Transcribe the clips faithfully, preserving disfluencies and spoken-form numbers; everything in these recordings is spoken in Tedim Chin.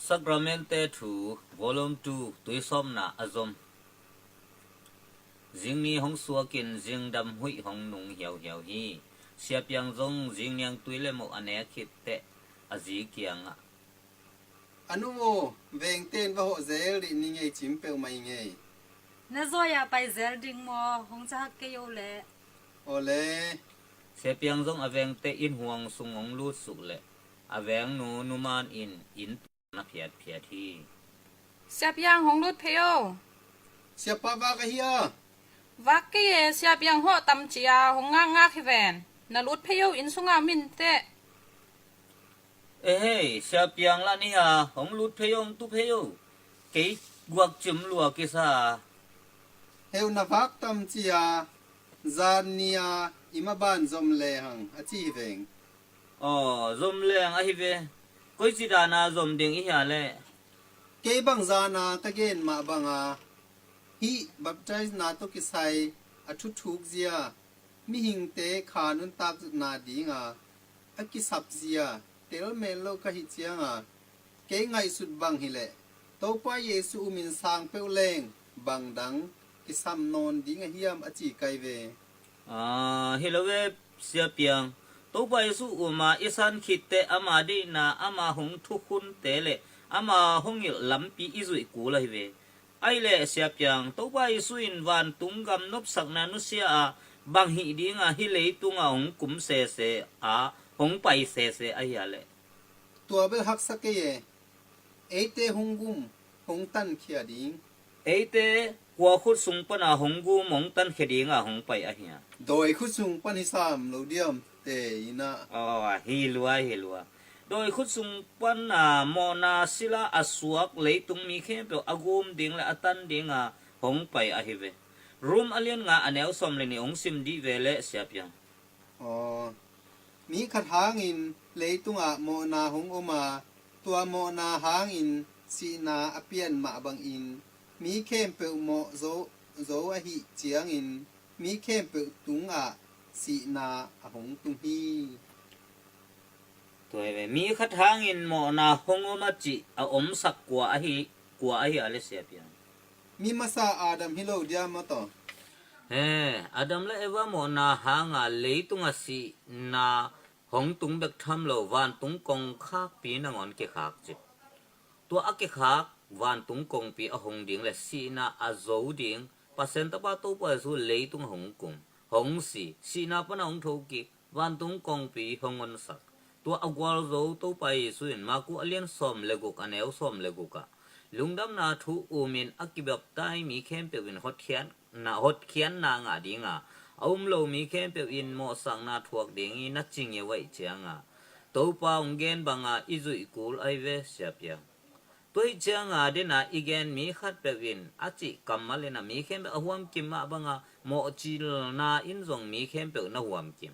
Sakramente Thu, Volume two, Tuisawpna a zom. Zingni hong suakin zingdam huih hong nung hiauhiau hi. Sia Piang zong zingniang tui le moh a nek khit teh a zi kiangah, "A nu aw, vengte in va hawh zel dih ni ngei, cim peuhmah i ngei. Na zawi-ah pai zel ding maw, hong cahak kei o leh." Aw le. Sia Piang zong a vengte inn huang sung hong lut suk leh a vengnu Nu Man in inn tua na phiatphiat hi. "Sia Piang, hong lut phei o." "Siapa vak ahi a?" "Vak kei e, Sia Piang hawh tam ci-a hong ngakngak hi ven. Na lut phei o, inn sungah min teh." "Ehei, Sia Piang lah ni a, hong lut phei o, hong tu phei o. Kei guak cim lua kisa." "Heuh, na vak tam ci-a, zan ni-a i maban zom lehang," a ci hi veng. "Aw, zom lehang ahi ve. Koici dana zom ding i hia leh?" "Kei bang zana ka gen mah banga, hih baptisena tawh kisai a thuthuk zia, mihingte kha nuntakna dinga a kisap zia telmel lo ka hih cianga, kei ngaihsut bang hileh Topa Jesu umin sang peuh leng bang dang kisam nawn ding a hiam?" a ci kai ve. "Aa, hi lo ve, Sia Piang. Topa Jesu uma i san khitteh ama deihna, ama hong thukhunte le ama hong hilh lampi i zuih kul ahi ve. Ahi leh Sia Piang, Topa Jesu in vantung gam nopsakna nusia a, bang hih dinga hih leitunga hong kum sese a, hong pai sese ahi a leh?" "Tua bel haksa kei e. Eite hong gum, hong tankhia ding." "Eite kua khut sung pana hong gum, hong tankhia dinga hong pai ahi a?" "Dawi khut sung pan hi sam lo diam te ina?" "Aw, hi lua, hi lua. Dawi khut sung pana mawhna sila a suak leitung mi khempeuh a gum ding le a tan dinga hong pai ahi ve." Rom a lian nga a neu sawm le nih hong sim dih ve leh, Sia Piang. "Aw, mi khat hangin leitungah mawhna hong om a, tua mawhna hangin sihna a pian mah bangin mi khempeuh mawh zo, zo ahih ciangin mi khempeuh tungah sihna a hong tung hi." Tua hi ve, mi khat hangin mawhna hong om a cih a omsak kua ahi, kua ahi a leh, Sia Piang? "Mi masa Adam hi lo diam maw taw?" "He, Adam le Eva mawhna hanga leitunga sihna hong tung bek tham lo, vantung kongkhakpi nangawn kikhak cip. Tua a kikhak vantung kongpi a hong ding le sihna a zo ding, Pasian Tapa Topa Jesu leitung hong kum, hong si, sihna pana hong thokik, vantung kongpi hong honsak. Tua a gualzo Topa Jesu in Maku a lian sawm le guk a neu sawm le gukah, lungdamna thu umin a kibaptai mi khempeuh in hotkhiatna, hotkhiatna ngah dinga, a um lo mi khempeuh in mawhsakna thuak ding i na ci ngeu ahih cianga, Topa hong gen banga i zuih kul ahi ve, Sia Piang. Tua ahih cianga dena i gen mi khatpeuh in a cih kammal ina mi khempeuh a huamkim mah banga mawhcilna in zong mi khempeuh na huamkim.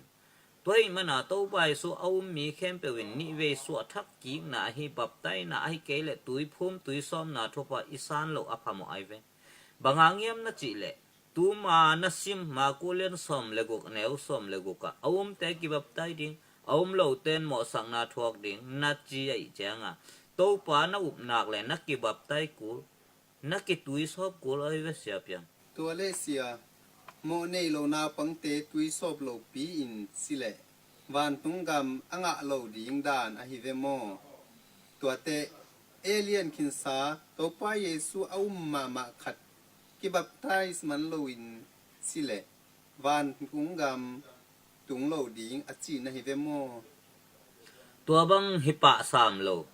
Tua ahih mana Topa Jesu a um mi khempeuh in nihvei suahthak kikna ahi baptaina ahi kei leh tuiphum tuisawpna thupha i san loh a phamawh ahi ve. Bang hang hiam na cih leh, tuma na sim Maku lian sawm le guk a neu sawm le gukah a umte kibaptai ding, a um lote in mawhsakna thuak ding na ci ahih cianga, Topa na upnak le na kibaptai kul, na kituisawp kul ahi ve, Sia Piang." "Tua leh Sia, mawh nei lo naupangte tuisawp lopi in si leh vantung gam a ngah lo ding dan ahi ve maw? Tuate alien khinsa Topa Jesu a um mahmah khat kibaptais man loin si leh vantung gam tung lo ding a cihna hi ve maw?" "Tua bang hi pah sam lo.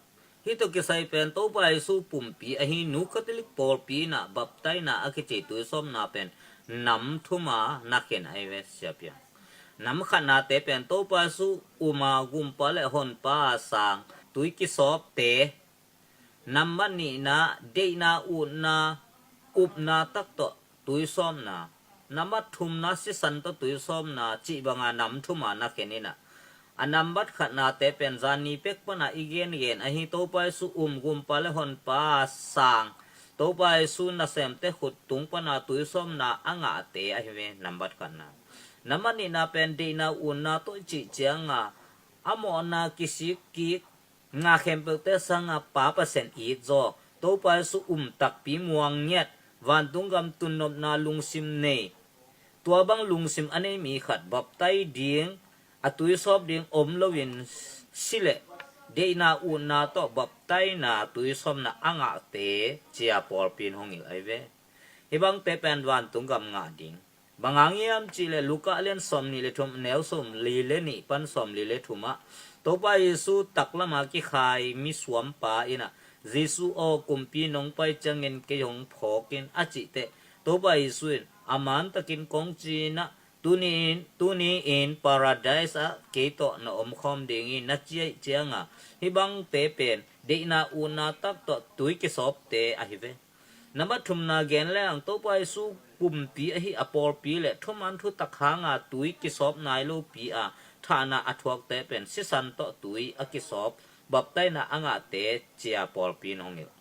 Hih tawh kisai pen Topa Jesu pumpi ahi Nu Catholic pawlpi inah baptaina a kici tuisawpna pen nam thuma na khen ahi ve, Sia Piang. Nam khatnate pen Topa Jesu uma gumpa le honpa a sang tui kisawpte, nambat nihna deihna utna upna tak tawh tuisawpna, nambat thumna sisan tawh tuisawpna cih banga nam thuma na khen inah, a nambat khatnate pen zan ni pek pana i gengen ahi Topa Jesu um gumpa le honpa a sang, Topa Jesu nasemte khut tung pana tuisawpna a ngahte ahi ve, nambat khatna. Nambat nihna pen deihna utna tawh i cih cianga a mawhna kisik kik Nga khempeuhte sangah Pa Pasian it zaw, Topa Jesu um takpi muang ngiat, vantung gam tunnopna lungsim nei, tua bang lungsim a nei mi khat baptai ding, a tuisawp ding om loin si leh deihna utna tawh baptaina tuisawpna a ngahte cia pawlpi in hong hilh ahi ve. Hih bangte pen vantung gam ngah ding. Bang hang hiam cih leh Luka lian sawmnih le thum, neu sawmli le nih pan sawmli le thum ah Topa Jesu taklama kikhai misuampa in ah, Jesu aw, kumpi nong pai ciangin kei hong phawk in, a cih teh Topa Jesu in a mantakin kong ci-in ah, tuni in, tuni in Paradise ah kei tawh na omkhawm ding hi, na ci ahih cianga, hih bangte pen deihna utna tak tawh tui kisawpte ahi ve. Na bathumna gen leng, Topa Jesu kumpi ahi a pawlpi le thuman thutak hanga tui kisawp nai lopi a thahna a thuakte pen sisan tawh tui a kisawp, baptaina a ngahte cia pawlpi in hong hilh.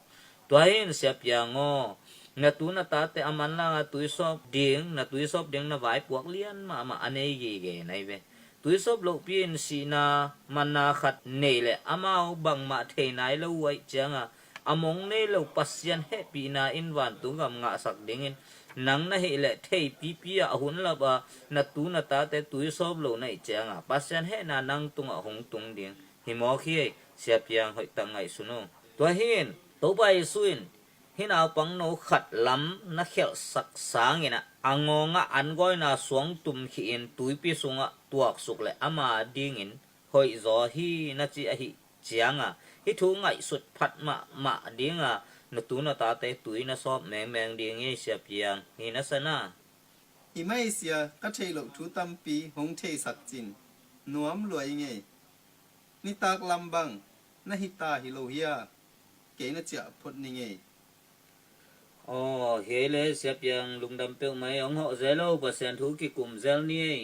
Tua hi in, Sia Piang aw, na tu na tate a manlanga tuisawp ding, na tuisawp ding na vaipuak lian mahmah a nei gige nai ve. Tuisawp lohpi in sihna manna khat nei leh amau bangmah thei nai lo uh ahih cianga, a mong nei lo Pasian hehpihna in vantung gam ngahsak dingin nang na hih leh theipipi a, a hun lap a na tu na tate tuisawp lo na hih cianga, Pasian hehna nang tungah hong tung ding hi mawk hi. Sia Piang hoihtak ngaihsun uh. Tua hi in, Topa Jesu in hih naupangno khat lam na khelhsak sangin ah, a ngawngah an gawina suang tum khih in tuipi sungah tuaksuk leh ama dingin hoihzaw hi, na ci ahih cianga, hih thu ngaihsut phat mahmah dinga na tu na tate tui na sawp mengmeng ding hi, Sia Piang. Hi na sa na. I maisia, ka theih loh thu tampi hong theisak cin nuam lua i ngei. Nitak lam bang na hita hi lo hia? Kei na ciah phot ni ngei. Aw, hi ei le, Sia Piang, lungdam peuhmah ei. Hong hawh zel o, Pasian thu kikum zel ni ei.